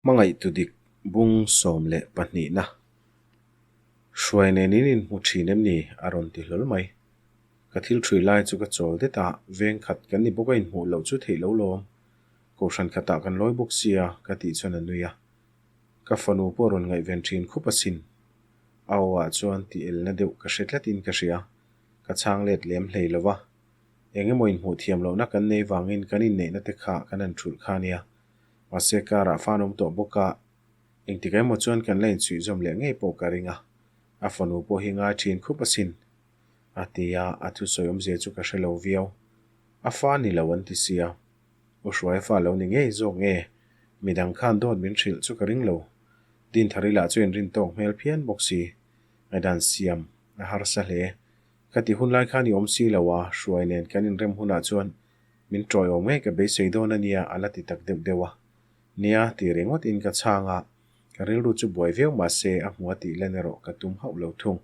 Hmangaihtu dik bung 12 na hruai nen in inhmu thin em ni? a rawn ti hlawl mai. Ka thil thui lai chu ka chawl det a, veng khat kan ni bawk a inhmuh loh chu theih lo lawm. Kohhran khatah kan lawi bawk sia ka tih chuan a nui a. Ka fanu pawh rawn ngaihven thin khup asin. A aw ah chuan tih elna deuh ka hre tlatin ka hria. Ka chhang let lem hlei lo va. Eng emaw inhmuh thiam lohna kan nei vangin kan inneihna te kha kan han thulh kha nia. Mahse karah fan awm tawh bawk a, engtik emaw chuan kan la inchhuih zawm leh ngei pawh ka ring a, a fanu pawh hi ngai thin khup asin. A ti a, a thusawi awmzia chu ka hre lo viau. A fa ni lo an ti sia. U Hruaia fa lo ni ngei zawk nge? Midang khan dawt min hrilh chu ka ring lo. Dinthari lah chu inrin tawk hmel phian bawk si. Ngaihdan siam a harsa hle. Ka ti hun lai khan i awm si lo a, Hruai nen kan inrem hunah chuan Min ṭawiawm ngei ka beisei dawn a nia a la ti tak deuh deuh a. Nia, ti ringawt in ka chhang a, ka rilru chu buai viau mah se a hmu a tih len erawh ka tum hauh lo thung.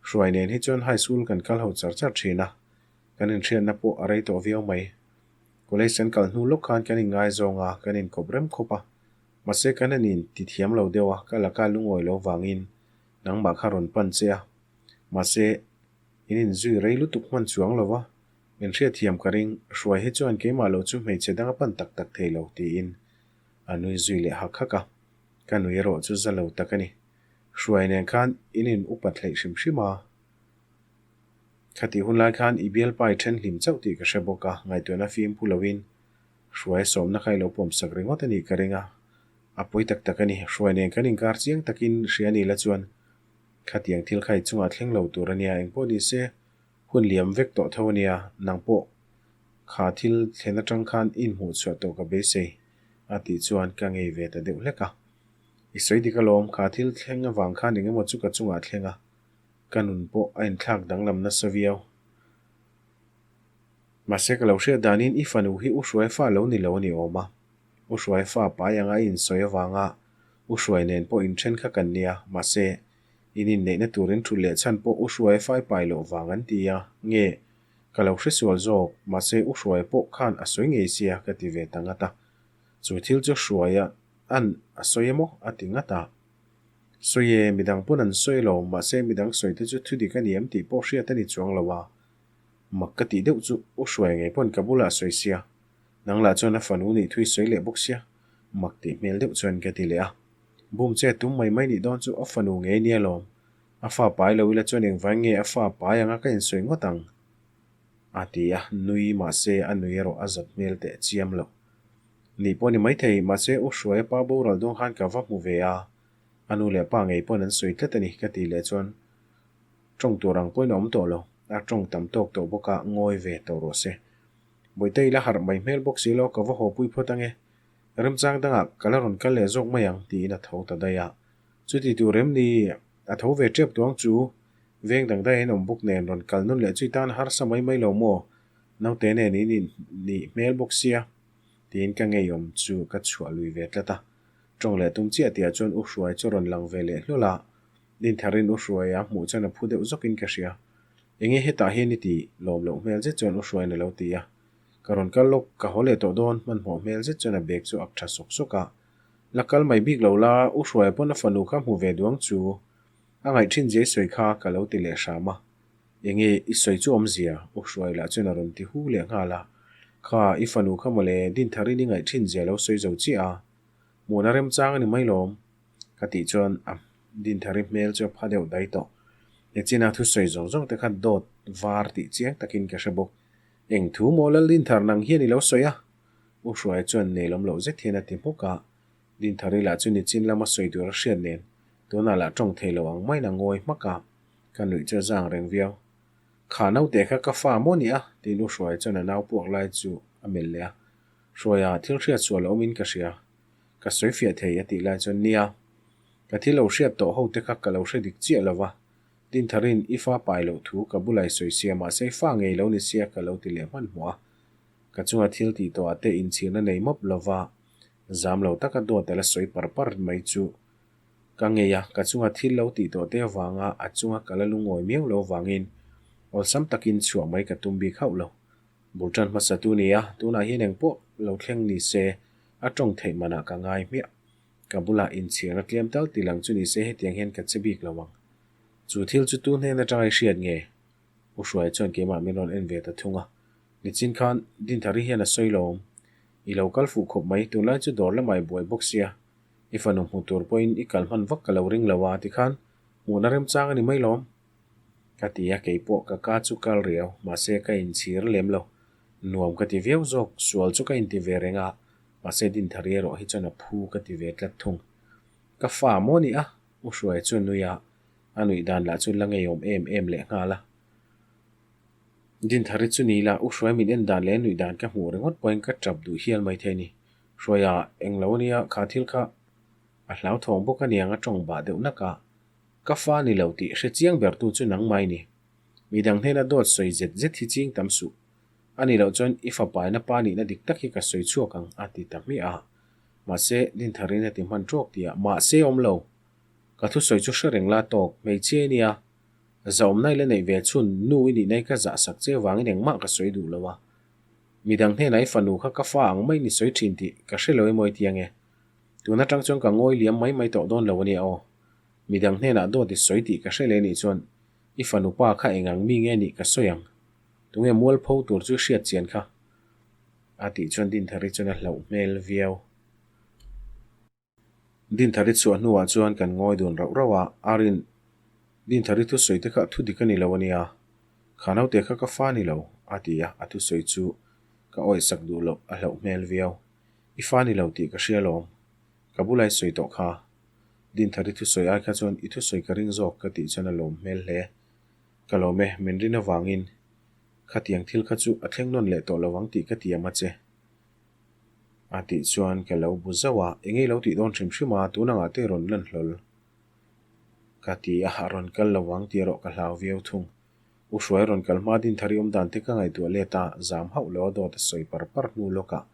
Hruai nen hi chuan high school kan kal ho char char thin a, kan inhriatna pawh a rei tawh viau mai. College kan kal hnu lawk khan kan inngaizawng a, kan inkawp rem khawp a. Mahse kan han in ti thiam lo deuh a, ka laka lungawi lo vangin nangmah kha rawn pan che a. Mahse in inzui rei lutuk hman chuang lo va, Min hriatthiam ka ring, Hruai hi chuan keimah lo chu hmeichhe dang a pan tak tak thei lo, tiin a nui zui leh hak hak a. Ka nui erawh chu za lo tak a ni. Hruai nen khan in in upat hleih hrim hrim a. Khatih hun lai khan i bialpa i then hlim chauh tih ka hre bawk a, ngaihtuahna fim pu loin Hruai sawmna kha i lo pawmsak ringawt a nih ka ring a. A pawi tak tak a ni, Hruai nen kan inkar chiang takin hria ni la chuan khatiang thil kha i chungah thleng lo tur a nia, engpawh ni se Hun liam vek tawh tho a nia, nang pawh kha thil thlen atang khan i inhmuh chhuah tawh ka beisei, a tih chuan ka ngei ve ta deuh hlek a. I sawi dik alawm, kha thil thleng avang khan eng emaw chu ka chungah thleng a, ka nun pawh a inthlak danglam nasa viau. Mahse ka lo hriat danin i fanu hi u Hruai fa lo ni lo a ni awm a, u Hruai fa pai anga i insawi avanga u Hruai nen pawh inthen kha kan nia, mahse In inneihna turin thut leh chhan pawh U Hruai fai pai loh vang an ti a, nge ka lo hresual zawk, mahse U Hruai pawh khan a sawi ngei sia ka ti ve ta ngat a. Chu thil chu Hruaia an a sawi emaw a ti ngat a. Sawi e, midang pawn an sawi lo, mahse midang sawi te chu thu dik a ni em tih pawh hriat a ni chuang lo a. Mak ka tih deuh chu U Hruai ngei pawn ka bulah a sawi sia, nang lah chuan a fanu nih thu i sawi leh bawk sia, mak tih hmel deuh chuan ka ti leh a. Bum che tum mai mai nih dawn chu a fanu ngei nia lawm. A fa pai lo ila chuan engvai nge a fa pai anga ka insawi ngawt ang? A ti a, nui mahse a nui erawh a zat hmel teh chiam lo. Nih pawh ni maithei, mahse U Hruaia pa boral dawn khan ka va hmu ve a, a nu leh pa ngei pawn an sawi tlat a ni ka tih leh chuan tawng tur ang pawhin a awm tawh lo, a tawng tam tawk tawh bawk a, ngawi ve tawh rawh se. Bawihte ila harh mai hmel bawk si lo, ka va haw pui phawt ange. Remchang dangah ka la rawn kal leh zawk mai ang tiin a tho ta daih a. Chuti tur em ni? A tho ve tep tuang chu veng dang daihin awm bawk nen rawn kal nun leh chui tan harsa mai mai lo maw? Naute nen in in nih hmel bawk sia tiin ka ngeiawm chu ka chhuah lui ve tlat a. Tawng leh tum chiah tihah chuan U Hruai chu rawn lang ve leh hlawl a. Dintharin U Hruai a hmuh chuan a phu deuh zawkin ka hria. Enge hetah hian i tih lawm loh hmel zet chuan U Hruaiin a lo ti a. Ka rawn kal lawk, ka haw leh tawh dawn, hmanhmawh hmel zet chuan a bag chu ak tha sawk sawk a. La kal mai bik lo la, U Hruaia pawn a fanu kha hmu ve duang chu. A ngaih thin zia i sawi kha ka lo ti leh hram a. Enge i sawi chu awmzia? U Hruai lah chuan a rawn ti hu leh nghal a. Kha, i fanu kha mawle, Dintharin i ngaih thin zia lo sawi zo chiah a. Hmuhna remchang a ni mai lawm. Ka tih chuan a Dinthari hmel chu a pha deuh dai tawh. Nichin a thusawi zawng zawng te kha dawt var tih chiang takin ka hre bawk. Eng thu maw Lal Dinthar nang hian i lo sawi a? U Hruaia chuan nelawm loh zet hian a ti hmuk a. Dinthari lah chu nichin lama sawi tur a hriat nen tunah lah tawng thei lo ang maiin a ngawi hmak a, ka nuih chu a zang reng viau. Kha naute kha ka fa maw nia? tiin U Hruaia chuan a nau puak lai chu a melh leh a. Hruaia, thil hriat sual a awmin ka hria. Ka sawi fiah thei a tih lai chuan nia, ka thil lo hriat tawh ho te kha ka lo hre dik chiah lo va, Dintharin i fa pai loh thu ka bulai sawi sia mahse i fa ngei lo ni sia ka lo ti leh hmanhmawh a. Ka chunga thil tih tawh ah te inchhirna nei mawp lova zam lo taka dawt a la sawi par par mai chu ka ngei a, ka chunga thil lo tih tawh te avanga a chunga ka la lungawi miau lo vangin awlsam takin chhuah mai ka tum bik hauh lo. Bul tan hmasa tu ni a, tunah hian engpawh lo thleng ni se a tawng theih manah ka ngai hmiah. Ka bulah inchhirna tlem tal ti lang chu nise hetiang hian ka che bik lo ang. Chu thil chu tu hnen atanga i hriat nge? U Hruaia chuan keimah min rawn en ve ta thung a. Nichin khan Dinthari hian a sawi lo awm. I lo kal fuh khawp mai, tunlai chu dawr lamah i buai bawk sia. I fanu hmu tur pawhin i kal hman vak ka lo ring lo a tikhan hmuhna remchang a ni mai lawm. Ka ti a, keipawh ka ka chu kal riau, mahse ka inchhir lem lo. Nuam ka ti viau zawk, sual chu ka inti ve reng a, mahse Dinthari erawh hi chuan a phu ka ti ve tlat thung. Ka fa maw ni a? U Hruaia chu a nui a, a nuih dan lah chu la ngeiawm em em leh nghal a. Dinthari chu ni la, U Hruaia min en dan leh a nuih dan ka hmuh ringawt pawhin ka tap duh hial mai thei a ni. Hruaia, eng lo ania, kha thil kha a hlauthawng bawk aniang a tawng bah deuh nak a. Ka fa ni lo tih hre chiang bertu chu nangmai ni. Midang hnena dawt sawi zet zet hi ching tam suh. A nih loh chuan i fapaina pa nihna dik tak hi ka sawi chhuak ang a ti ta hmiah a. Mahse, Dintharin a ti hman tawk tih ah mahse awm lo. Ka thusawi chu hre reng la tawk, hmeichhia i nia. Zahawmna i la neih ve chhun, nu i nihna i ka zah sak che vangin engmah ka sawi duh lo a. Midang hnenah i fanu kha ka fa ang maiin i sawi thin tih ka hre lo emaw i ti ange. Tun atang chuan ka ngawi liam mai mai tawh dawn lo a nia aw. Midang hnenah dawt i sawi tih ka hre leh nih chuan i fanu pa kha eng ang mi nge nih ka sawi ang. Tunge mualpho tur chu hriat chian kha? A tih chuan Dinthari chuan a hlauh hmel viau. Dinthari chhuah hnuah chuan kan ngawi dun rauh rauh a, Arin, Dinthari thusawi te kha thu dik a ni lo a nia, kha naute kha ka fa ni lo, a ti a, a thusawi chu ka awihsak duh loh a hlauh hmel viau. I fa ni lo tih ka hria lawm, ka bula i sawi tawh kha. Dinthari thusawi ai kha chuan i thusawi ka ring zawk ka tih chuan a lawm hmel hle. Ka lawm e, min rin avangin khatiang thil kha chu a thleng nawn leh tawh lo ang tih ka tiam a che. A tih chuan ka lo bu zauh a, eng ei lo tih dawn hrim hrim a, tun angah te rawn lan hlawl ka ti a, a rawn kal lo ang tih erawh ka hlau viau thung. U Hruai rawn kal hma din thar i awm dan te ka ngaihtuah let a, zam hauh lo a dawt a sawi par par hnu lawkah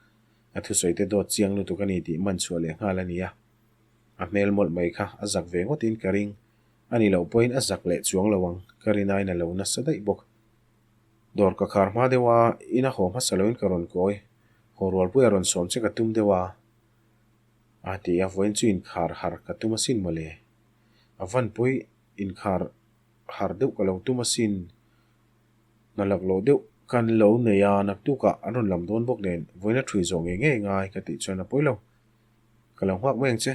a thusawi te dawt chiang lutuk a ni tih man chhuah leh nghal a ni a. A hmel mawlh mai kha a zak ve ngawtin ka ring, a ni loh pawhin a zak leh chuang lo ang, ka rinain a lo nasa daih bawk. Dawr ka khar hma deuh a, in a haw hmasa loin ka rawn kawi. Haw rualpui a rawn sawm che ka tum deuh a. A ti a, vawiin chu inkhar har ka tum asin mawle. A vanpui inkhar har deuh ka lo tum asin. Hna lak loh deuh kan lo nei a, naktukah an rawn lam dawn bawk nen vawiin a ṭhui zawh ngei ngei ngai ka tih chuan a pawi lo. Ka lo nghak mai ang che.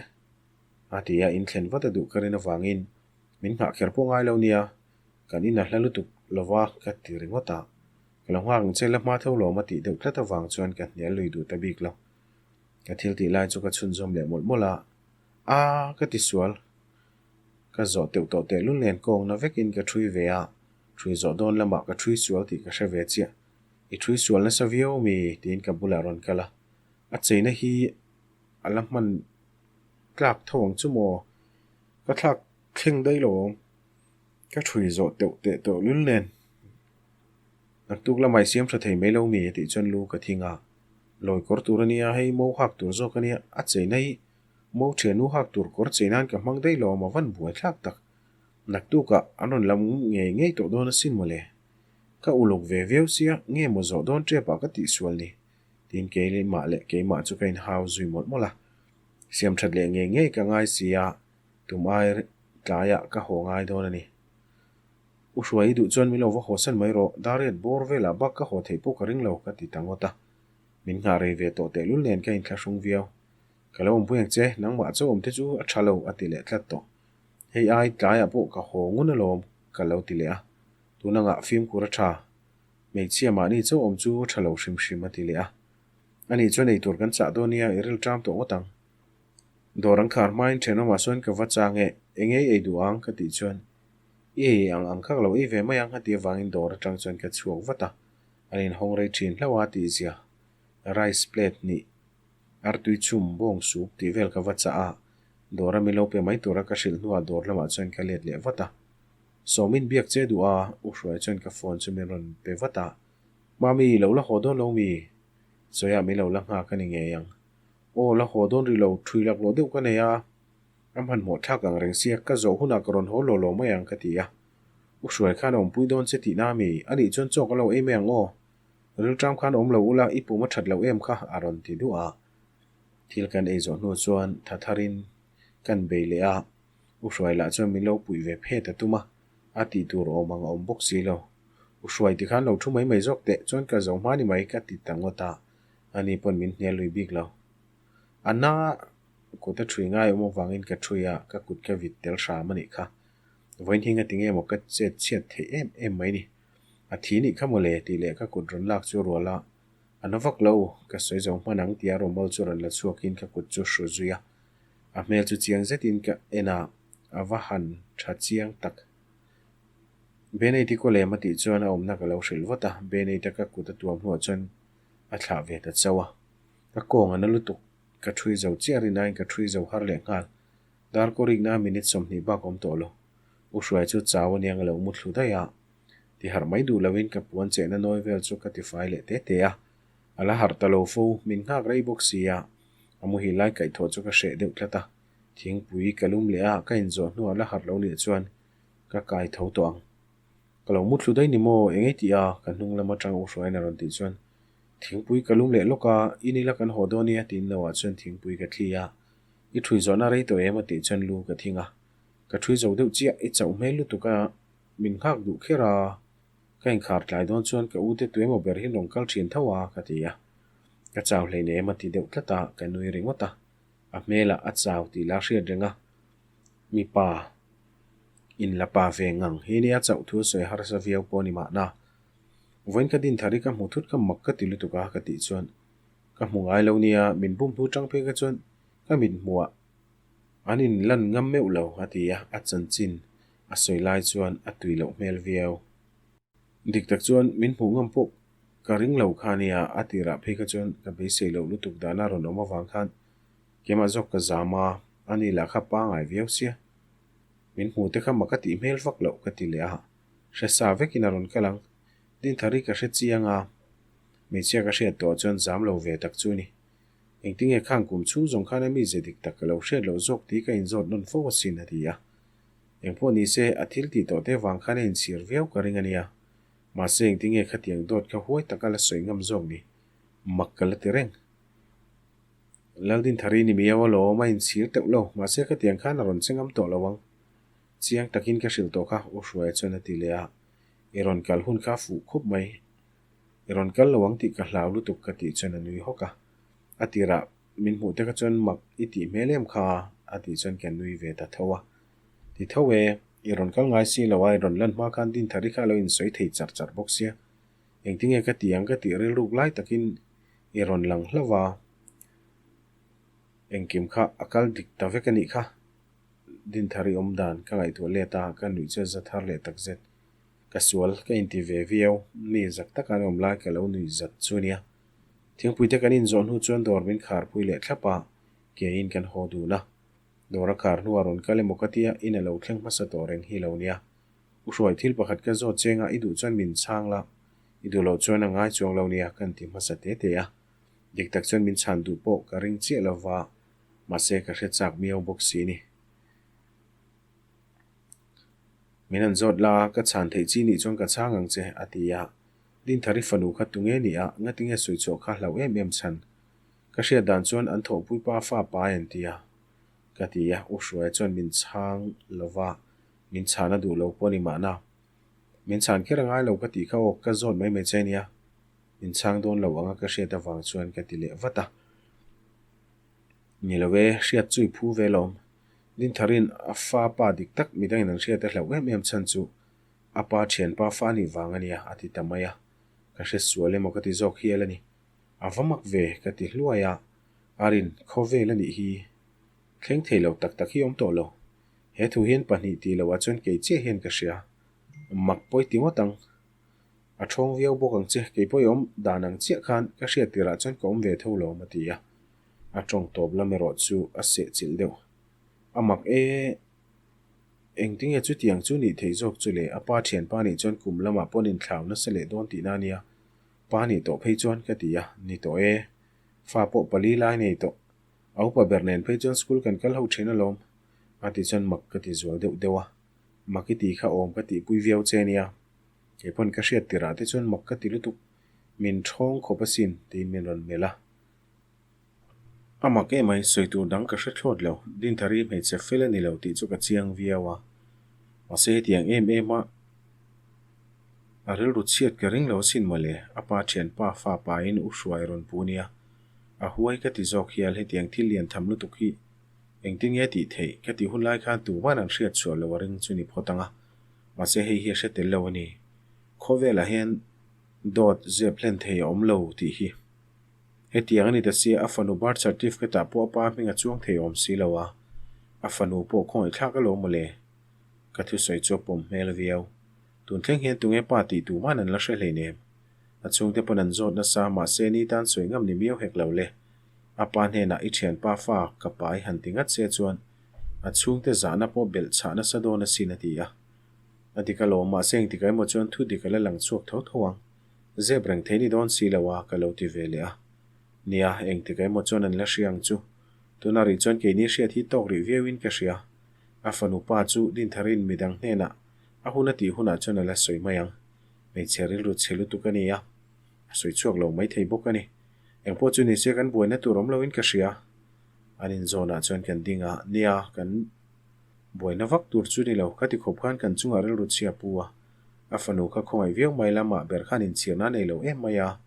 A ti a, inthlen vat a duh ka rin avangin min nghah kher pawh ngai lo nia. Kan in a hla lutuk lova ka ti ringawt a, ka lo nghak ang che la hma tho lawm a tih deuh tlat avang chuan ka hnial lui duh ta bik lo. Ka thil tih lai chu ka chhunzawm leh mawlh mawlh a, Aa ka ti sual. Ka zawh teuh tawh tehlul nen kawngna vekin ka ṭhui ve a, ṭhui zawh dawn lamah ka ṭhui sual tih ka hre ve chiah. I ṭhui sual nasa viau mi? tiin ka bulah rawn kal a, a cheina hi a la hman tlak tho ang chu maw? Ka thlak thleng daih lo awm. Ka ṭhui zawh teuh teh tawh lul nen. Naktuk lamah i siam ṭha thei mai lo mi tih chuan lu ka thing a. Lawi kawr tur a nia, hei mo hak tur zawk a nia, a cheina hi mo ṭhiannu hak tur kawr chei nan ka hmang daih lo a van buai thlak tak. Naktukah an rawn lam ngei ngei tawh dawn asin mawle. Ka uluk ve viau sia, nge maw zawh dawn ṭepah ka tihsual ni? Tiin keimah leh keimah chu ka inhau zui mawlh mawlh a. Siam ṭhat leh ngei ngei ka ngai sia, Tum ai tlaiah ka haw ngai dawn a ni. U Hruai i duh chuan min lo va haw san mai rawh, Dariat bawr velah bak ka haw theih pawh ka ring lo ka ti ta ngawt a. Min nghah rei ve tawh tehlul nen ka inthlahrung viau. Ka lo awmpui ang che, nangmah chaw awm te chu a tha lo a ti leh tlat tawh. Hei ai tlaiah pawh ka haw ngun alawm ka lo ti leh a. Tuna ngah fimkhur a tha. Hmeichhia mahni chaw awm chu tha lo hrim hrim a ti leh a. Ani chuan eitur kan chah dawn nia i rilṭam tawh ngawt ang. Dawr an khar hmain thenawmah sawn ka va chang e, eng ei ei duh ang ka tih chuan i ei ang ang kha ka lo ei ve mai ang a tih avangin dawr atang chuan ka chhuak vat a, an inhawng rei thin hlauh a tih zia rice plate hnih artui chhum bawng sup tih vel ka va chah a, dawr a mi lo pe mai tura ka hrilh hnuah dawr lamah chuan ka let leh vat a, Sawmin biak che duh a, U Hruai chuan ka phone chu min rawn pe vat a, Mami lo la haw dawn lo mi? Sawiah min lo la nghak a ni ngei ang. Aw, la haw dawn rih lo, ṭhui lak loh deuh ka nei a, a hmanhmawh thlak ang reng sia, ka zawh hunah ka rawn haw lo lo mai ang ka ti a. U Hruai khan a awmpui dawn che tihna a mi? A nih chuan chaw ka lo ei mai ang aw. Rilṭam khan awm lo ula, i pum a ṭhat loh em kha? a rawn ti duah a. Thil kan ei zawh hnu chuan tha tharin kan bei leh a, U Hruai lah chuan min lo puih ve phet a tum a, a tih tur awm ang a awm bawk si lo. U Hruai tikhan lo thu mai mai zawk teh chuan ka zo hma ni mai ka ti ta ngawt a, ani pawn min hnial lui bik lo. A na kut a ṭhui ngai awm avangin ka ṭhui a, ka kut ka vit tel hram a nih kha. Vawiin hi ngati nge maw ka chet chhiat theih em em mai ni. A thi nih kha mawle tih leh ka kut rawn lak chu rual a, a na vak lo, ka sawi zo hman ang tia rawmawl chu rawn la chhuakin ka kut chu hru zui a. A hmel chu chiang zetin ka en a, a va han tha chiang tak. Benate kaw lem a tih chuan a awmna ka lo hrilh vat a, Benate ka kut a tuam hnuah chuan a thlah ve ta chauh a. Ka kawng a na lutuk, ka ṭhui zo chiah rinain ka ṭhui zo har leh nghal. Darkaw rikna minute 20 bak awm tawh lo. U Hruai chu chau aniang a lo mu thlu daih a. Ti harh mai duh loin ka puan chehna nawi vel chu ka tifai leh te te a. A la harh ta lo fo, min nghak rei bawk si a. A muhil lai kaihthawh chu ka hreh deuh tlat a. Thingpui ka lum leh a, ka inzawh hnuah la harh lo nih chuan ka kai tho tawh ang. Ka lo mu thlu daih ni maw, eng ei tih a? Ka hnung lam atang U Hruaiin a rawn tih chuan Thingpui ka lum leh lawk a, in ila kan haw dawn nia tiin lo ah chuan thingpui ka thli a. I ṭhui zawhna rei tawh em a tih chuan lu ka thing a. Ka ṭhui zo deuh chiah, i chauh hmel lutuk a, min nghak duh kher a. Ka inkhar tlai dawn chuan ka ute tu emaw ber hi rawn kal ṭhin tho a ka ti a. Ka chau hleinem a ti deuh tlat a, ka nui ringawt a. A hmelah a chau tih la hriat reng a, mipa in la pa ve ngang hi nia chauh thu sawi harsa viau pawh ni mahna. Vawiin ka din thar i ka hmu thut ka mak ka ti lutuk a ka tih chuan ka hmu ngai lo nia min bum hnu tang phei kha chuan ka mit hmuh ah an in lan ngam meuh lo a ti a, a chanchin a sawi lai chuan a tui loh hmel viau. Dik tak chuan min hmuh ngam pawh ka ring lo kha nia a tirah phei kha chuan ka beisei loh lutuk dana rawn awm avang khan keimah zawk ka zam a, ani lah kha pangai viau sia. Min hmu te kha mak a tih hmel vak loh ka ti leh a. Hre sa vekin a rawn kal ang. Dinthari ka hre chiang a, hmeichhia ka hriat tawh chuan zam lo ve tak chu a ni. Engtinge khang kum chhung zawng khan a mize dik tak ka lo hriat loh zawk tih ka inzawt nawn fo asin a ti a. Engpawh ni se, a thil tih tawh te vang khan a inchhir viau ka ring a nia. Mahse engtinge khatiang dawt kha huai taka la sawi ngam zawk ni? Mak ka la ti reng. Laldinthari ni miau alawm a inchhir teuh lo, mahse khatiang khan a rawn che ngam tawh lo ang. Chiang takin ka hrilh tawh kha, U Hruaia chuan a ti leh a, I rawn kal hun kha fuh khup mai. I rawn kal lo ang tih ka hlau lutuk ka tih chuan a nui hawk a. A tirah min hmuh te kha chuan mak i tih hmel em kha a tih chuan ka nui ve ta tho a. Ti tho e, i rawn kal ngai si lo a, i rawn lan hma khan Dinthari kha a lo insawi thei char char bawk sia. Engtinge ka ti ang ka tih rilruk lai takin i rawn lang hlauh a, engkim kha a kal dik ta vek a nih kha. Dinthari awm dan ka ngaihtuah let a, ka nuih chu a za thar leh tak zet. Ka sual ka inti ve viau, mi zak taka an awm lai ka lo nuih zat chu nia. Thingpuite kan inzawh hnu chuan dawr min kharpui leh thlap a, keiin kan haw dun a. Dawr a khar hnuah rawn kal emaw ka tia, in a lo thleng hmasa tawh reng hi lo nia. U Hruai thil pakhat ka zawt cheng a, i duh chuan min chhang la, i duh loh chuan a ngai chuang lo nia kan ti hmasa te te a. Dik tak chuan min chhan duh pawh ka ring chiah lova, Mahse ka hre chak miau bawk si ni. Min han zawt la, ka chhan theih chi nih chuan ka chhang ang che, a ti a. Dinthari fanu kha tunge ni a, ngatinge sawichhuah kha hlauh em em chhan. Ka hriat dan chuan an thawhpui pa fa pai an ti a, ka ti a. U Hruaia chuan min chhang lova, min chhan a duh lo pawh a ni mahna. Min chhan kher a ngai lo ka tih kha aw, ka zawt mai mai che nia. Min chhang dawn lo anga ka hriat avang chuan ka ti leh vat a. Ni lo e, hriat chu i phu ve lawm. Dintharin a fa pa dik tak midangin an hriat a hlauh em em chhan chu a pa thianpa fa anih vang a nia a ti ta mai a. Ka hre sual emaw ka ti zawk hial a ni. A va mak ve ka ti hluai a, a rin khawvel a nih hi. Thleng thei lo tak tak hi awm tawh lo. He thu hian pahnih tih loh ah chuan kei chiah hian ka hria. Mak pawi ti ngawt ang. A thawng viau bawk ang che, kei pawh i awm dan ang chiah khan ka hriat tirah chuan ka awm ve tho lo a ti a. A tawng tawp lam erawh chu a seh chilh deuh. A mak e, engtinge chutiang chu nih theih zawk chu le, a pa thianpa nih chuan kum lamah pawn inthlau nasa leh dawn tihna a nia, pa nih tawh phei chuan ka ti a, ni tawh e, fa pawh pali lai nei tawh, a upa ber nen phei chuan school kan kal ho thin alawm, a ti chuan mak ka ti zual deuh deuh a, mak i tih kha awm ka tihpui viau che nia. Kei pawn ka hriat tirah te chuan mak ka ti lutuk, min thawng khawp asin tiin min rawn melh a. A mak emai, sawi tur dang ka hre thlawt lo. Dinthari hmeichhe fel a ni lo tih chu ka chiang viau a. Mahse hetiang em em a a rilru chhiat ka ring lo asin mawle. A pa thianpa fa pain u hruai rawn pu nia. A huai ka ti zawk hial hetiang thil lian tham lutuk hi engtin nge tih theih ka tih hun lai khan tuman an hriat chhuah lo a ring chu ni phawt ang a. Mahse hei hi a hre tel lo a ni. Khawvelah hian dawt zep hlen thei a awm lo tih hi. Hetiang a ni ta sia, a fanu birth certificate ah pawh a pa hming a chuang thei awm si lo a, a fanu pawh khawngaihthlak alawm mawle. Ka thusawi chu a pawm hmel viau. Tun thleng hian tunge pa tih tu man an la hre hleinem. A chhungte pawn an zawt nasa, mahse ni tan sawi ngam ni miau hek lo le. A pa hnenah i thianpa fa ka pai han ti ngat se chuan a chhungte zahna pawh belh chhah nasa dawn asin a ti a. A dik alawm, mahse engtikah emaw chuan thu dik a la lang chhuak tho tho ang. Zep reng thei ni dawn si lo a, ka lo ti ve leh a. Nia, engtikah emaw chuan an la hria ang chu. Tuna rih chuan keini hriat hi tawk rih viauin ka hria. A fanu pa chu Dintharin midang hnenah a hun a tih hunah chuan a la sawi mai ang. Hmeichhe rilru chhe lutuk a ni a, a sawi chhuak lo mai thei bawk a ni. Engpawh chu nise kan buaina tur awm loin ka hria. An inzawnah chuan kan ding a, nia, kan buaina vak tur chu ni lo, ka ti khawp khan kan chungah rilru chhia pu a. A fanu kha khawngaih viau mai la mah ber khan inchhirna a nei lo em mai a,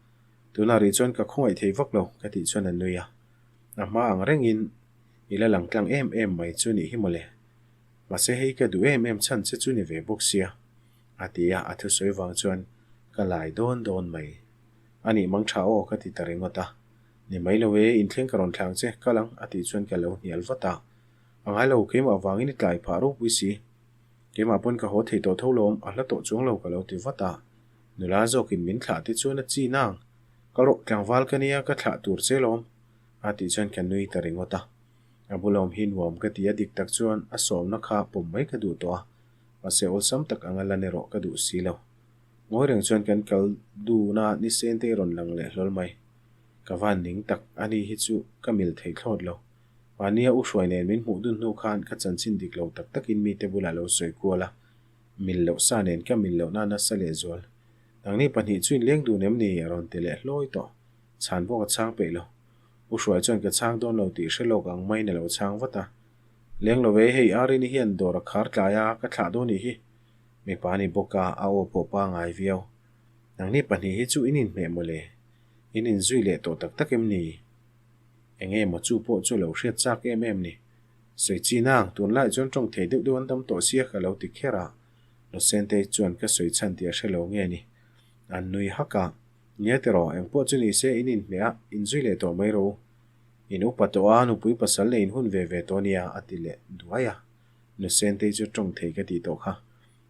tunah rih chuan ka khawngaih thei vak lo ka tih chuan a nui a. A hma ang rengin i la lang tlang em em mai chu nih hi mawle. Mahse hei ka duh em em chhan che chu ni ve bawk sia a ti a, a thusawi vang chuan ka lai dawn dawn mai. A nih mang tha aw ka ti ta ringawt a. Ni mai lo e, inthleng ka rawn thlang che, kal ang a tih chuan ka lo hnial vat a. A ngai lo, keimah vangin i tlai phah ropui si. Keimah pawn ka haw thei tawh tho lawm, a hla tawh chuang lo ka lo ti vat a. Nula zawkin min thlah te chuan a chi nang. Ka rawh tlangval ka nia, ka thlah tur che lawm a tih chuan ka nui ta ringawt a. A bulawm hi nuam ka ti a dik tak chuan a sawmna kha pawm mai ka duh tawh a, mahse awlsam tak anga lan erawh ka duh si lo. Ngawi reng chuan kan kal dun a, ni sen te rawn lang leh hlawl mai. Ka van ning tak, ani hi chu ka mil thei thlawt lo. Mahnia u hruai nen min hmuh dun hnu khan ka chanchin dik lo tak takin mite bulah lo sawi kual a, mil loh sa nen ka mil lohna nasa lehzual. Nangni pahnih chu inleng dun em ni? a rawn ti leh hlawi tawh. Chhan pawh ka chhang peih lo. U hruai chuan ka chhang dawn lo tih hre lawk ang maiin a lo chhang vat a. Leng lo ve, hei Arini hian dawr a khar tlai a, ka thlah dawn nih hi. Mipa a ni bawk a, a aw pawh pangai viau. Nangni pahnih hi chu in inhmeh mawle. In inzui leh tawh tak tak em ni? Enge maw chu pawh chu lo hriat chak em em ni. Sawi chi nang, tunlai chuan tawng thei deuh deuh an tam tawh sia ka lo ti kher a. Losentei chuan ka sawi chhan tih a hre lo nge ni. An nui hak a, Nia tiraw, eng pawh chu ni se in inhmeh a, inzui leh tawh mai rawh u. In upa tawh a, nupui pasal leh in hun ve ve tawh nia a ti leh duai a. Losentei chu tawng thei ka tih tawh kha.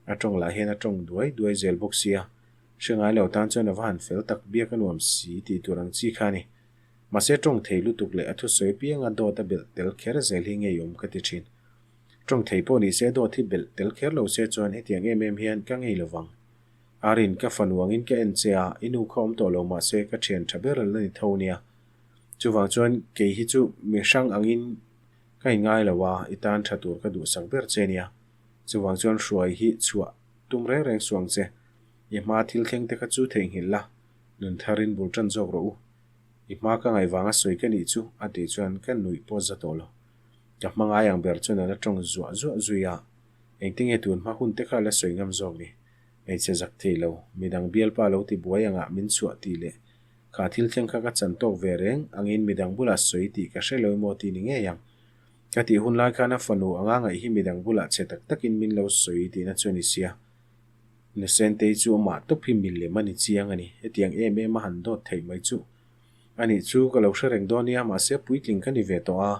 A tawng lah hian a tawng duai duai zel bawk sia. Hre ngai lo tan chuan a va han fel tak biak a nuam si tih tur ang chi kha a ni. Mahse tawng thei lutuk leh a thusawi pianga dawt a belh tel kher zel hi ngeiawm ka ti thin. Tawng thei pawh ni se dawt hi belh tel kher lo se chuan hetiang em em hian ka ngei lovang. Arin, ka fanu angin ka en che a, i nu kha awm tawh lo mahse ka thian tha ber la ni tho nia. Chuvang chuan kei hi chu mi hrang angin ka inngai lo a, i tan tha tur ka duhsak ber che nia. Chuvang chuan hruai hi chhuah tum reng reng suang che. I hma thil thleng te kha chu theihnghilh la, nun tharin bul tan zawk rawh u. I hma ka ngaih vanga sawi ka nih chu a tih chuan ka nuih pawh za tawh lo. Ka hma ngai ang ber chuan a la tawng zuah zuah zui a, engtinge tun hma hun te kha la sawi ngam zawk ni? Hmeichhe zak thei lo, midang bialpa lo ti buai angah min chhuah tih leh kha thil thleng kha ka chan tawk ve reng angin midang bulah sawi tih ka hre lo emaw tih ni ngei ang. Ka tih hun lai khan a fanu anga ngaih hi midang bulah che tak takin min lo sawi tihna chu a ni sia. Nusentei chu amah tawp hi milem a ni chiang a ni. Hetiang em em a han dawt theih mai chu. Anih chu ka lo hre reng dawn nia, mahse puitling ka ni ve tawh a,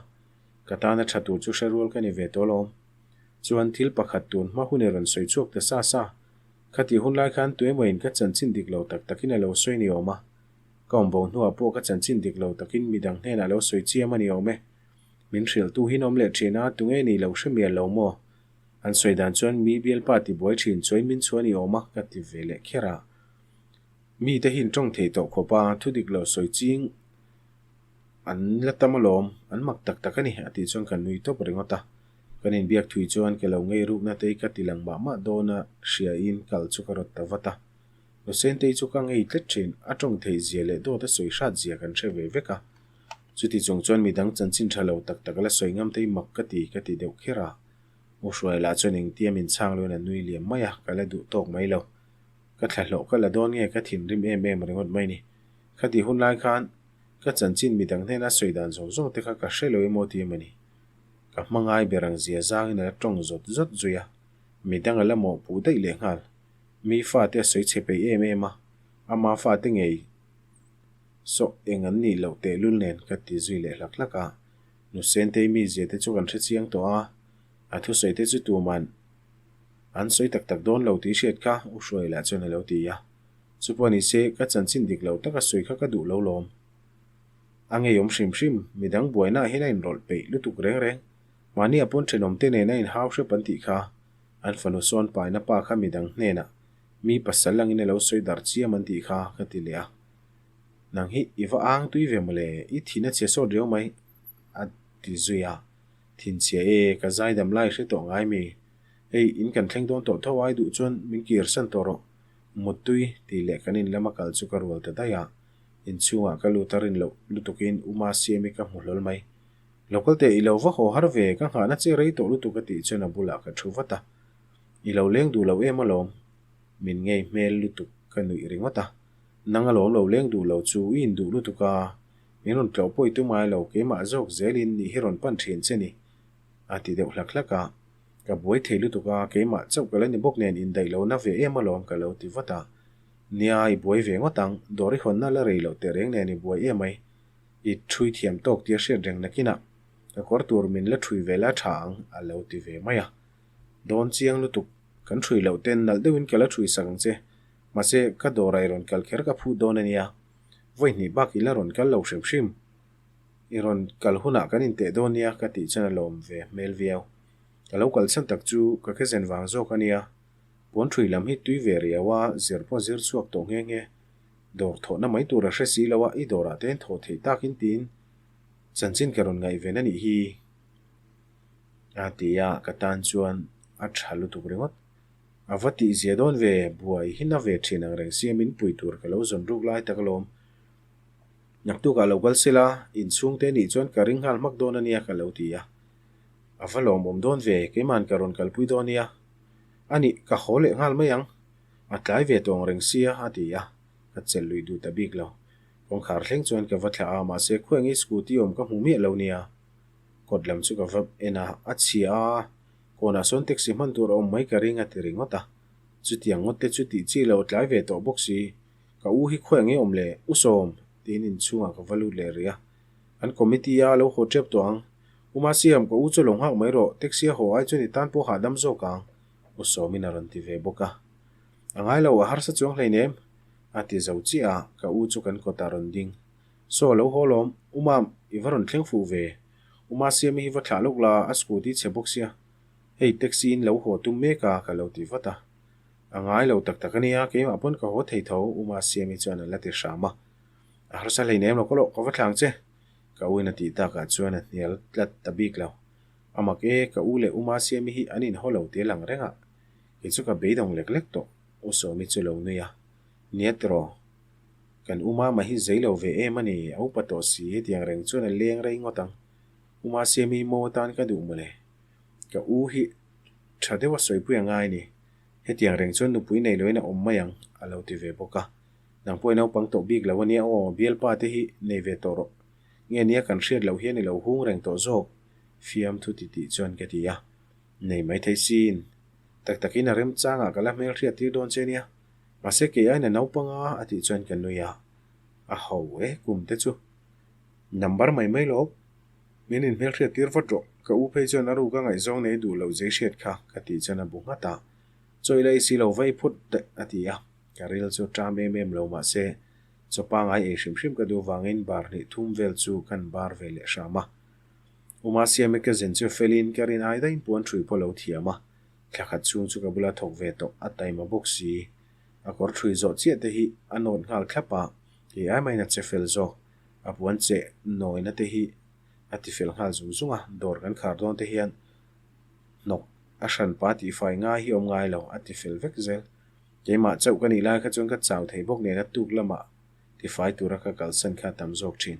ka tana tha tur chu hre rual ka ni ve tawh alawm. Chuan thil pakhat tun hma hun i rawn sawi chhuak ta sa sa. Khatih hun lai khan tuemawiin ka chanchin dik lo tak takin a lo sawi ni awm a. Ka awm bo hnuah pawh ka chanchin dik lo takin midang hnenah lo sawi chiam a ni awm e. Min hrilhtu hi in awm leh thin a, tunge ni lo hre mial lo maw? An sawi dan chuan mi bialpa ti buai thin chuain min chhuah ni awm a ka ti ve leh kher a. Mite hi in tawng thei tawh khawp a, thu dik lo sawi ching an la tam alawm, an mak tak tak a ni a tih chuan ka nui tawp ringawt a. Kan inbiak thui chuan ka lo ngei rukna te ka ti lang mah mah dawn a hriain kal chu ka rawt ta vat a. Nusentei chu ka ngei tlet thin, a tawng theih zia leh dawt a sawi hrat zia kan hre ve vek a. Chuti chung chuan midang chanchin tha lo tak tak la sawi ngam te hi mak ka ti ka ti deuh kher a. U Hruai lah chuan engtia min chhang loin a nui liam mai a, ka la duh tawk mai lo. Ka thlahlawh ka la dawn nge ka thinrim em em ringawt mai ni. Khati hun lai khan ka chanchin midang hnena sawi dan zawng zawng te kha ka hre lo emaw ti em a ni. Ka hma ngai ber ang zia zangin a la tawng zawt zawt zui a, midang a la mawhpuh daih leh nghal. Mi fate a sawi chhe peih em em a, ama fate ngei saw eng an nih loh tehlul nen ka ti zui leh hlak hlak a. Nu Sentei mizia te chu kan hre chiang tawh a, a thusawi te chu tuman an sawi tak tak dawn lo tih hriat kha U Hruai lah chuan a lo ti a. Chupawh ni se, ka chanchin dik lo taka sawi kha ka duh lo lawm. A ngeiawm hrim hrim, midang buainaah hian a inrawlh peih lutuk reng reng. Mahni a pawn thenawmte nen a inhau hrep an tih kha, an fanu sawn paina pa kha midang hnenah mi pasal angin a lo sawi darh chiam an tih kha ka ti leh a. Nang hi i va ang tui ve mawle, i thin a chhia sawt riau mai, a ti zui a. Thinchhia e, ka zaidam lai hre tawh ngai mi. Hei, in kan thleng dawn tawh tho ai duh chuan min kirsan tawh rawh. Muttui tih leh kan in lama kal chu ka rual ta daih a. Inchhungah ka lut a rin loh lutukin U Masiami ka hmu hlawl mai. Lo kal teh i lo va haw har ve, ka nghahna che rei tawh lutuk a tih chuan a bulah ka thu vat a. I lo leng duh lo em alawm? Min ngei hmel lutuk ka nuih ringawt a. Nang alawm lo leng duh lo chu i induh lutuk a, min rawn tlawh pawh i tum ngai lo, keimah zawk zelin nih hi rawn pan thin che ni a ti deuh hlak hlak a. Ka buai thei lutuk a, keimah chauh ka la ni bawk nen indaih lo na ve em alawm ka lo ti vat a. Nia, i buai ve ngawt ang, dawr i hawnna la rei loh teh reng nen i buai em mai. I thui thiam tawk tia hriat reng nakinah ka kawr tur min la thui ve la tha ang a lo ti ve mai a. Dawn chiang lutuk, kan thui loh ten nalh deuhin ka la thui sak ang che. Mahse, ka dawrah i rawn kal kher ka phut dawn a nia. Vawi hnih bak i la rawn kal lo hrim hrim. I rawn kal hunah kan inteh dawn nia ka tih chuan a lawm ve hmel viau. Ka lo kalsan tak chu ka kezen vang zawk a nia. Puan thui lam hi tui ve riau a, zir pawh zir chhuak tawh nghe nghe. Dawr thawhna mai tur a hre si lo a, i dawrah te thaw theih takin tiin chanchin ka rawn ngaihven a nih hi a ti a, ka tan chuan a tha lutuk ringawt. A va tihzia dawn ve, buai hi na ve thin ang reng sia min pui tur ka lo zawn ruk lai tak alawm. Naktukah lo kal sela, inchhungte nih chuan ka ring nghal hmak dawn a nia ka lo ti a. A va lawmawm dawn ve, keima'n ka rawn kalpui dawn nia. A nih, ka haw leh nghal mai ang. A tlai ve tawng reng sia, a ti a. Ka chelh lui duh ta bik lo. Kawngkhar thleng chuan ka va thlah a, mahse khuaingi scooty awm ka hmu miah lo nia. Kawt lam chu ka va en a, a chhia a, kawnah sawn taxi hman tur a awm mai ka ring a ti ringawt a. Chutiang ngawt te chu tih chi lo tlai ve tawh bawk si. Ka u hi khuaingi awm le, u sawm, tiin inchhungah ka va lut leh rih a. An committee a lo haw tep tawh ang. U Masiam, ka u chu lo nghak mai rawh, taxi a haw ai chuan i tan pawh hahdam zawk ang, U Sawmin a rawn ti ve bawk a. A ngai lo, a harsa chuang hleinem, a ti zo chiah a, ka u chu kan kawtah rawn ding. Saw, lo haw lawm, U Mam, i va rawn thleng fuh ve. U Masiami hi va thlah lawk la, a scooty chhe bawk sia. Hei, taxi in lo haw tum mek a, ka lo ti vat a. A ngai lo tak tak a nia, keimah pawn ka haw thei tho, U Masiami chuan a la ti hram a. A harsa hleinem lo ka lawh, ka va thlang che. Ka u in a tih takah chuan a hnial tlat ta bik lo. A mak e, ka u leh U Masiami hi an inhaw lo tel ang reng a, kei chu ka beidawng lek lek tawh. U Sawmi chu lo nui a, Nia tiraw, kan U Mama hi zei lo ve em a ni, a upa tawh si, hetiang reng chuan a leng rei ngawt ang. U Masiami mo atan ka duh mawle. Ka u hi tha deuha sawipui a ngai ni, hetiang reng chuan nupui nei loin a awm mai ang, a lo ti ve bawk a. Nang pawh i naupang tawh bik lo a nia aw, bialpa te hi nei ve tawh rawh. Nge nia kan hriat loh hian i lo hung reng tawh zawk, fiamthu ti tih chuan ka ti a. Nei mai thei sin. Tak takin a remchangah ka la hmel hriat tir dawn che nia. Mahse kei aina naupang a a tih chuan ka nui a. A ho e kum te chu. Number mai mai lawk. Min inhmel hriat tir vat rawh. Ka u phei chuan a ruk a ngaihzawng nei duh loh zei hriat kha ka tih chuan a bu nghat a. Chaw ila i si lo va i phut daih a ti a. Ka ril chu ṭam em em lo mah se, chaw pangai ei hrim hrim ka duh vangin bar hnih thum vel chu kan bar ve leh hram a. Uma Siame ka zen chu felin ka rin ai daihin puan ṭhui pawh lo thiam a, thla khat chhung chu ka bula thawk ve tawh a taima bawk si. A kawr ṭhui zawh chiah te hi a nawt nghal thlap a, kei ai maiin a che fel zawk. A puan cheh nawina te hi a ti fel nghal zung zung a, dawr kan khar dawn te hian hnawk a hranpa tihfai ngai hi awm ngai lo a ti fel vek zel. Keimah chauh ka nih lai kha chuan ka chau thei bawk nen a tuk lamah tifai tura ka kalsan kha tam zawk thin.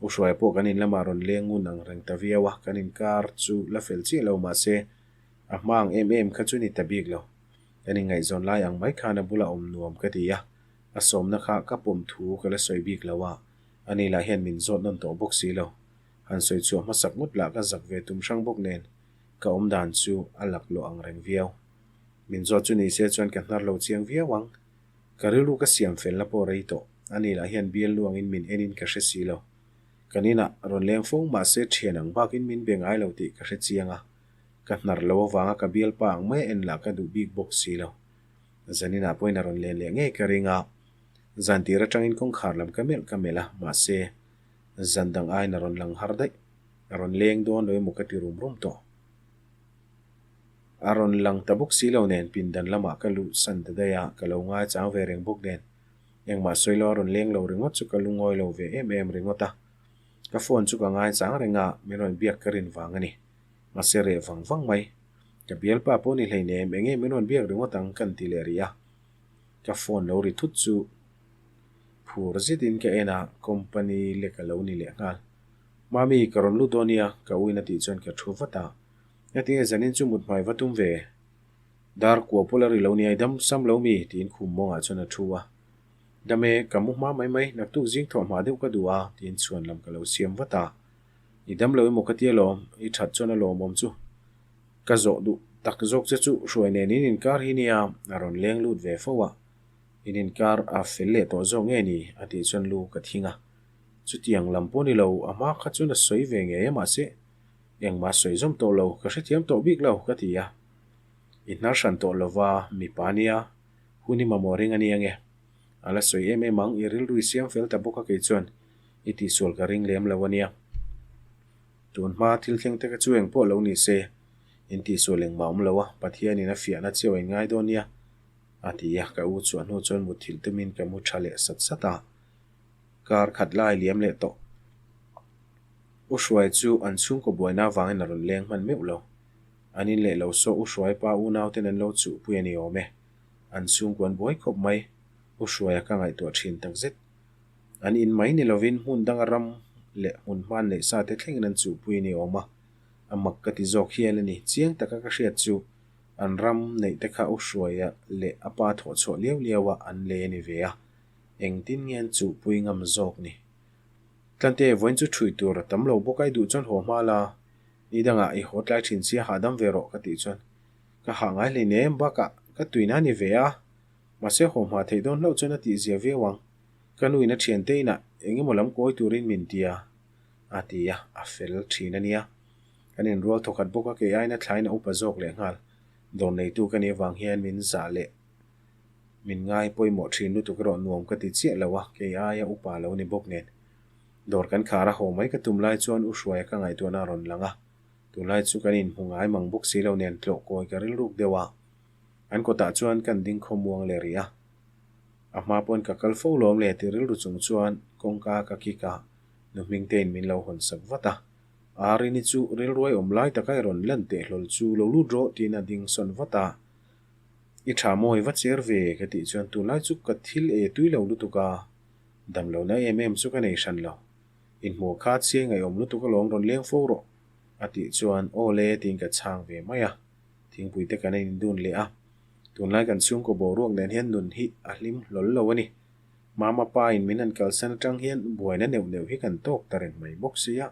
U Hruaia pawh kan in lamah rawn leng ngun ang reng ta viau a, kan inkar chu la fel chiah lo mahse a hma ang em em kha chu ni ta bik lo. Kan inngaihzawn lai ang mai khan a bula awm nuam ka ti a, a sawmna kha ka pawm thu ka la sawi bik lo a, ani lah hian min zawt nawn tawh bawk si lo. Han sawi chhuah hmasak ngawt lah ka zak ve tum hrang bawk nen ka awm dan chu a laklawh ang reng viau. Min zawt chu ni se chuan ka hnar lo chiang viau ang. Ka rilru ka siam felna pawh rei tawh. Ani lah hian bial luangin min enin ka hre si lo. Kan inah rawn leng fo mahse thian ang bakin min be ngai lo tih ka hre chiang a. Ka hnar lo avanga ka bialpa ang mai a en lah ka duh bik bawk si lo. Zaninah pawhin a rawn len leh ngei ka ring a. Zan tir atangin kawngkhar lam ka melh ka melh a, mahse zan dang aiin a rawn lang har daih. A rawn leng dawn lo emaw ka ti rum rum tawh. A rawn lang ta bawk si lo nen pindan lamah ka luh san ta daih a, ka lo ngaichang ve reng bawk nen. Engmah sawi lo a rawn leng lo ringawt chu ka lungawi lo ve em em ringawt a. Ka phone chu ka ngaichang reng a, min rawn biak ka rin vang a ni. Mahse reh vang vang mai. Ka bialpa pawh ni hleinem enge min rawn biak ringawt ang kan ti leh rih a. Ka phone lo ri thut chu phur zetin ka en a, company lek a lo ni leh nghal. Mami, ka rawn lut dawn nia, ka uin a tih chuan ka thu vat a. Ngatinge zanin chu mut hmai va tum ve? Dar kua pawh la ri lo nia, i dam sam lo mi? tiin khum mawngah chuan a thu a. Dam e, ka mu hma mai mai, naktuk zing thawh hma deuh ka duh a, tiin chhuan lam ka lo siam vat a. I dam lo emaw ka ti alawm, i that chuan a lawmawm chu. Ka zawh duh tak zawk che chu hruai nen in inkar hi nia, a rawn leng lut ve fo a. In inkar a fel leh tawh zawk nge ni? a tih chuan lu ka thing a. Chutiang lam pawh ni lo, a hma kha chuan a sawi ve ngei a mahse, Engmah sawi zawm tawh lo, ka hrethiam tawh bik lo, ka ti a. I hnar hran tawh lova, mipa nia, hun i mamawh ring a nia nge? A la sawi em em ang, i rilru i siam fel ta bawk a kei chuan i tihsual ka ring lem lo a nia. Tun hma thil thleng te kha chu engpawh lo ni se, in tihsual engmah awm lo a, Pathianin a fiahna chiau a inngai dawn nia, a ti a, ka u chhuah hnu chuan mutthilh tumin ka mu tha leh sat sat a. Kar khat lai liam leh tawh. U Hruai chu an chhungkaw buaina avangin a rawn leng hman meuh lo. An in leh lo saw U Hruai pa unauten an lo chuhpui a ni awm e. An chhungkaw an buai khawp mai. U Hruaia ka ngaihtuah thin takzet. An in mai ni lovin hmun danga ram leh hmun hman neih sa te thlengin an chuhpui a ni awm a. A mak ka ti zawk hial a ni. Chiang taka ka hriat chu an ram neih te kha U Hruaia leh a pa thawh chhuah liau liau a an lei a ni ve a. Engtin nge an chuhpui ngam zawk ni? Tlante, vawiin chu ṭhui tur a tam lo bawk a, i duh chuan haw hma la, ni dangah i haw tlai ṭhin sia hahdam ve rawh ka tih chuan ka hah ngai hlei nem bakah ka tuina a ni ve a, mahse haw hma theih dawn hlauh chuan a tih zia viau ang, ka nuin a ṭhiante inah eng emaw lam kawi turin min ti a, a ti a, a fel ṭhin a nia. Kan inrual thawkhat bawk a, kei aiin a thlain a upa zawk leh nghal, dawr neitu ka nih avang hian min zah leh Min ngai pawimawh thin lutuk erawh nuam ka ti chiah lo a, kei aia upa lo ni bawk nen. Dawr kan khar a haw mai ka tum lai chuan U Hruaia ka ngaihtuahna a rawn lang a, tunlai chu kan inhmu ngai mang bawk si lo nen tlawh kawi ka rilruk deuh a. An kawtah chuan kan ding khawmuang leh rih a. A hma pawn ka kal fo lawm le ti rilru chung chuan kawngka ka kik a, nu Hmingtein min lo hawn sak vat a. Arini chu rilruai awm lai taka i rawn lan teh hlawl chu lo lut rawh tiin a ding sawn vat a. I tha mawi va cher ve ka tih chuan tunlai chu ka thil e tui lo lutuk a, dam lo na em em chu ka nei hran lo. Inhmuh kha chhiai ngaihawm lutuk alawm rawn leng fo rawh a tih chuan aw le tiin ka chhang ve mai a, thingpui te kan en dun leh a. Tunlai kan chhungkaw boruak nen hian nun hi a hlim hlawl lo a ni. Mama pa in min han kalsan atang hian buaina neuh neuh hi kan tawk ta reng mai bawk sia,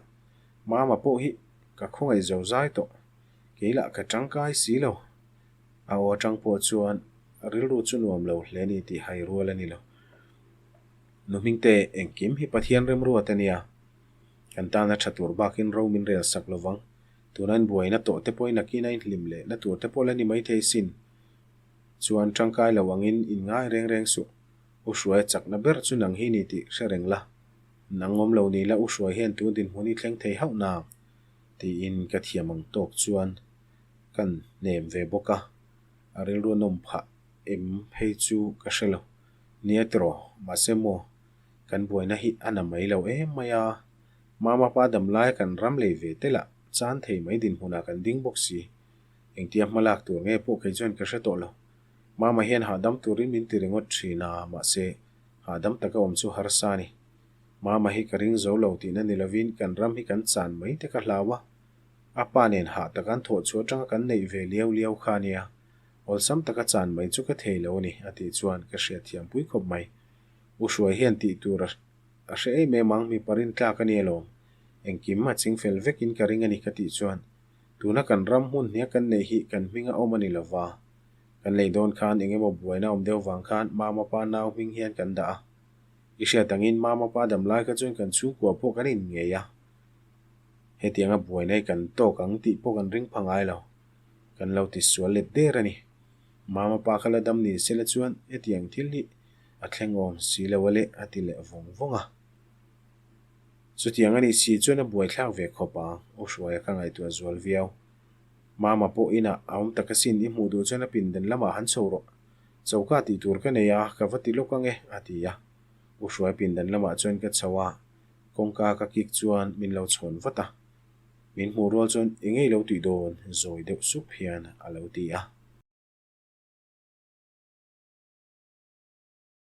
Mama pawh hi ka khawngaih zo zai tawh, kei lah ka tangkai si lo. A aw atang pawh chuan rilru chu nuam lo hle ni tih hai rual a ni lo. Nu Hmingte, engkim hi Pathian remruat a nia. Kan tana tha tur bakin ro min rel sak lo vang. Tuna in buaina tawh te pawhin a kina in hlim leh na tur te pawh la ni maithei sin. Chuan tangkai lo angin in ngai reng reng suh. U Hruaia chakna ber chu nang hi ni tih hre reng la. Nang awm lo ni la U Hruai hian tun dinhmun i thleng thei hauh nang tiin ka thiam ang tawk chuan Kan hnem ve bawk a, a rilru nawm phah em phei chu ka hre lo. Nia tiraw, mahse maw, kan buaina hi a na mai lo em mai a, Mama pa dam laia kan ram lei ve tel ah chan thei mai dinhmunah kan ding bawk si. Engtia hma lak tur nge pawh kei chuan ka hre tawh lo. Mama hian hahdam turin min ti ringawt thin a, mahse hahdam taka awm chu harsa a ni. Mama hi ka ring zo lo tihna ni lovin kan ram hi kan chan mai te ka hlau a. A pa nen hah taka an thawh chhuah atanga kan neih ve liau liau kha a nia. Awlsam taka chan mai chu ka thei lo a ni, a tih chuan ka hriatthiam pui khawp mai. U Hruai hian tih tur a a hre em em ang, mipa rintlak a ni alawm. Engkim a ching fel vekin ka ring a ni ka tih chuan tuna kan ram hmun hnia kan neih hi kan hming a awm a ni lova. Kan lei dawn khan eng emaw buaina awm deuh vang khan Mama pa nau hming hian kan dah a. I hriat angin Mama pa dam lai kha chuan kan chhungkua pawh kan inngei a. Hetianga buaina hi kan tawk ang tih pawh kan ring pha ngai lo. Kan lo ti sual let der a ni. Mama pa kha la dam ni sela chuan hetiang thil hi a thleng awm si lo a le a ti leh vawng vawng a. Chutiang a nih si chuan a buaithlak ve khawp ang, U Hruaia ka ngaihtuah zual viau. Mama pawh inah a awm tak asin i hmuh duh chuan a pindan lamah han chho rawh. Choka tih tur ka nei a, ka va ti lawk ang e, a ti a. U Hruaia pindan lamah chuan ka chho a, kawngka ka kik chuan min lo chhawn vat a. Min hmuh rual chuan i ngei lo tih dawn zawi deuh sup hian a lo ti a.